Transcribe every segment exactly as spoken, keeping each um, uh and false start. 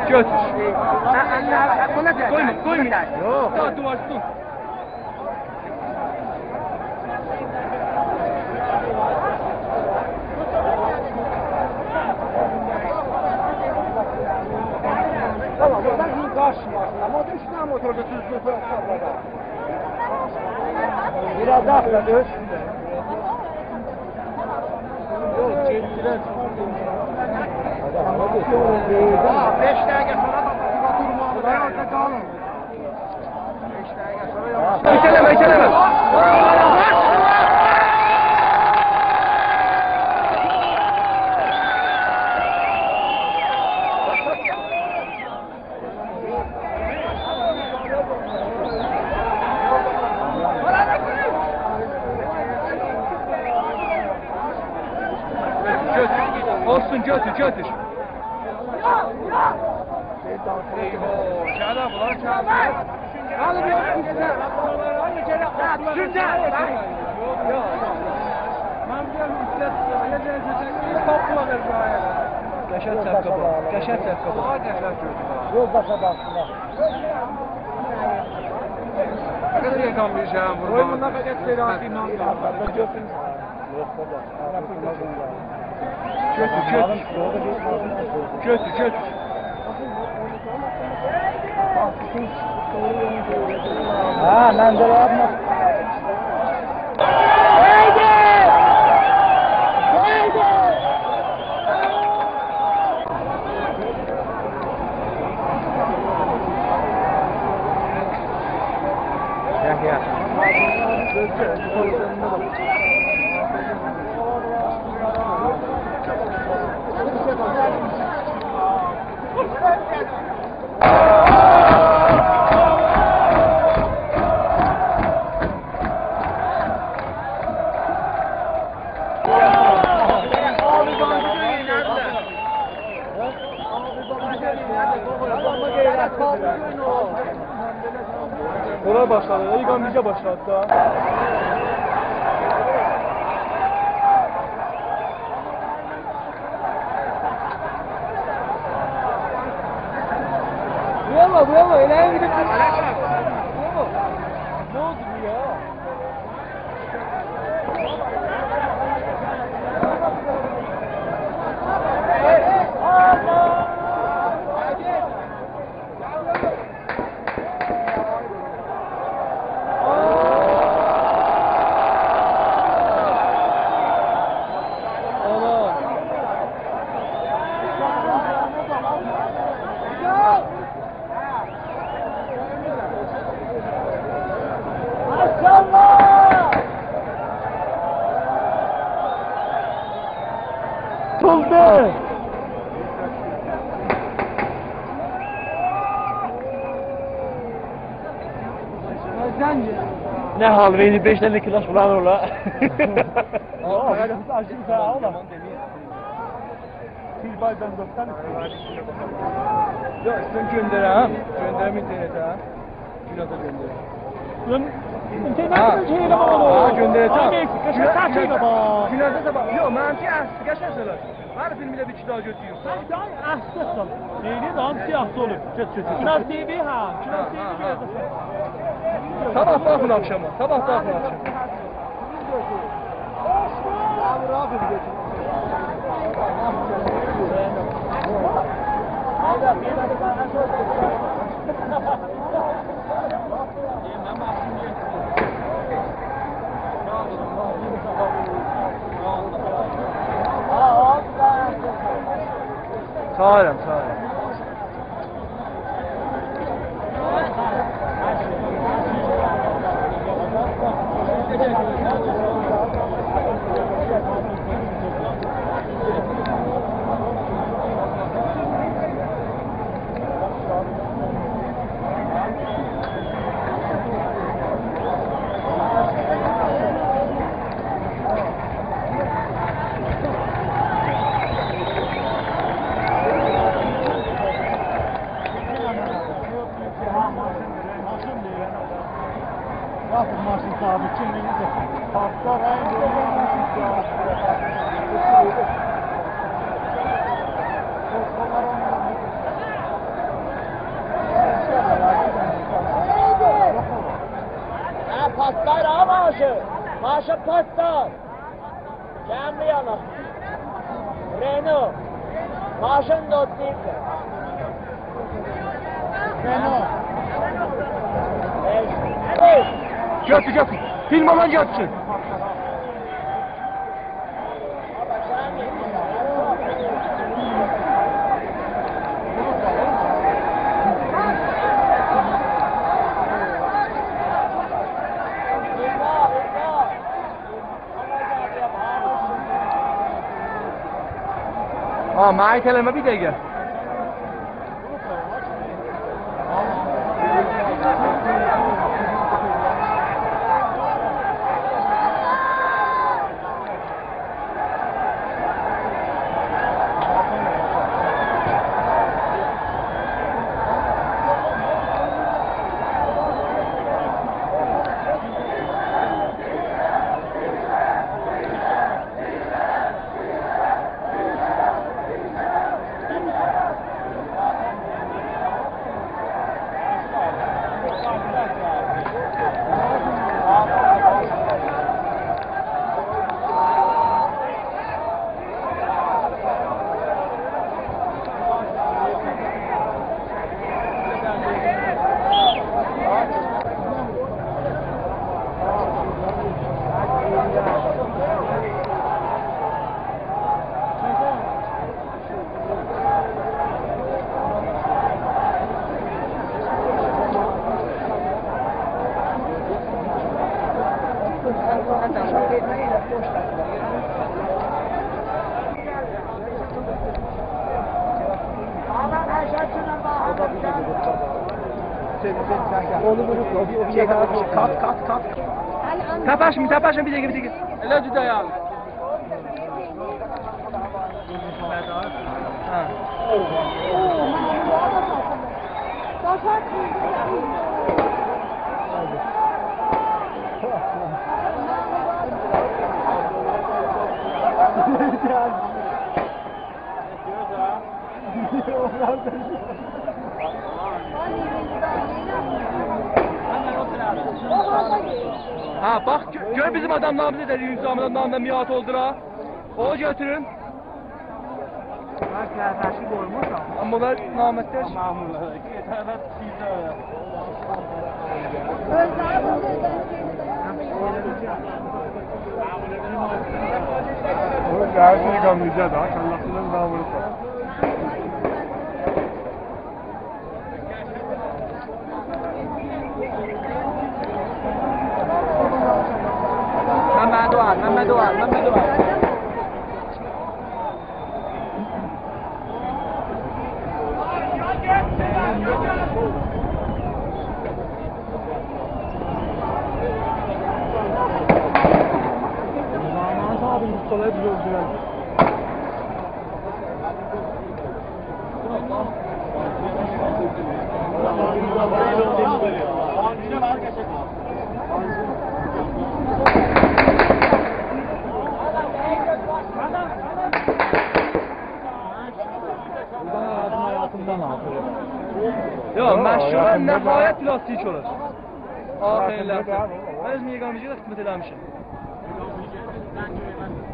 گؤتور. هه، الینی آل، بونا دئییر. قویما، قویما. یوخ. دا، دووار توتون. تامام، اورادان قارشیما. آمما اوچ دنه موتور دا دوزگون سورت ساخلا دا. بیر آز دا آستا دؤز. یوخ، گئتدیلر. ها، بئش دقیقه سونرا دا دورمالیدیر. دایان، قالین. بئش دقیقه سونرا یاواش. ایته‌له‌مه، ایته‌له‌مه. گؤتور. اولسون، گؤتور، گؤتور. ایواه، گل بونلار، گل. قشنگ چپه بو، قشنگ چپه بو. یول باشا باخسین، باخ. نه قدر یاخین بیر شئی وورماق. قوی بونلار فقط سرعتی ایله قالسین. یوخ، بابا. گؤتور، گؤتور. گؤتور، گؤتور. هه، من ده یاپما. یاخ، یاخ. اورا باشلادی، ایلک بیزه باشلادی دا. بویالا، بویالا، ائله گئدیب. بویالا. نه اولدو بو یا؟ ماشاءالله! توتولدو! نه حال وئردی، بئش دنه کلاچ فلان اولا. آ، آ، آ، آ، آ، آ. بیر بایدان دوخسان اوچ. یوخ، ایسته‌ییرم گؤندرم. گؤندرم اینترنته. گونازا گؤندرم. گؤن-، اینترنتده ها. شئی ائله‌مه اونو. ها، گؤندره‌جم. آی، نئیسه، قشنگ گونا-، تحقیق گونا-، باخ. گونازا دا باخ. یوخ، منیمکی اصلی، قشنگ سؤزلر. منیم فیلمده بیر ایکی دانا گؤتورویوم. سن دای اصلی‌سن. نئینییب، هامیسی یاخشی اولور. گؤت، گؤت، گؤت. گوناز تی‌وی، ها. گوناز ها، تی‌وی ها. یازاسان. صاباح باخین آخشاما، صاباح باخین آخشاما. چاغیرام، چاغیرام. ماشین صاحبی کیم ایدی؟ پاسدار، هه، ایندی اونو آلمیشیق یا. هه، پاسدار ها، ماشین. ماشین پاسدار. گل بیر یانا. رنو. ماشین دوستویوسان. رنو. بئش. بئش. گؤتور، گؤتور. فیلم آلان گؤتورسون. آ، منی ایته‌له‌مه بیر دقیقه. اونو ووروب، او، او بیر یئرده. کات، کات، کات. تپشمه، تپشمه، بیر دقیقه، بیر دقیقه. ائله گئدک آیاغا. هه. هه، باخ، گؤ-، گؤر بیزیم آداملاریمیز نئجه یونیفورمدا نامدا میات اولدولار. او گؤتورون. بونلار کرکرشی قویموشام. آمما بونلار نامردلر. آمما بونلار. او گلیر، شئی قالمایاجاق دا، کلله‌سیندن داها ووروبلار. ممدو آل، ممدو آل، ممدو آل. یوخ، مشهور نهایت پلاستیک اولور. آخرینلرده. من اؤز میقامیجی‌یه ده خدمت ائله‌میشم.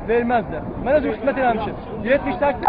وئرمزلر. من اؤزوم خدمت ائله‌میشم. یئتمیش سککیز.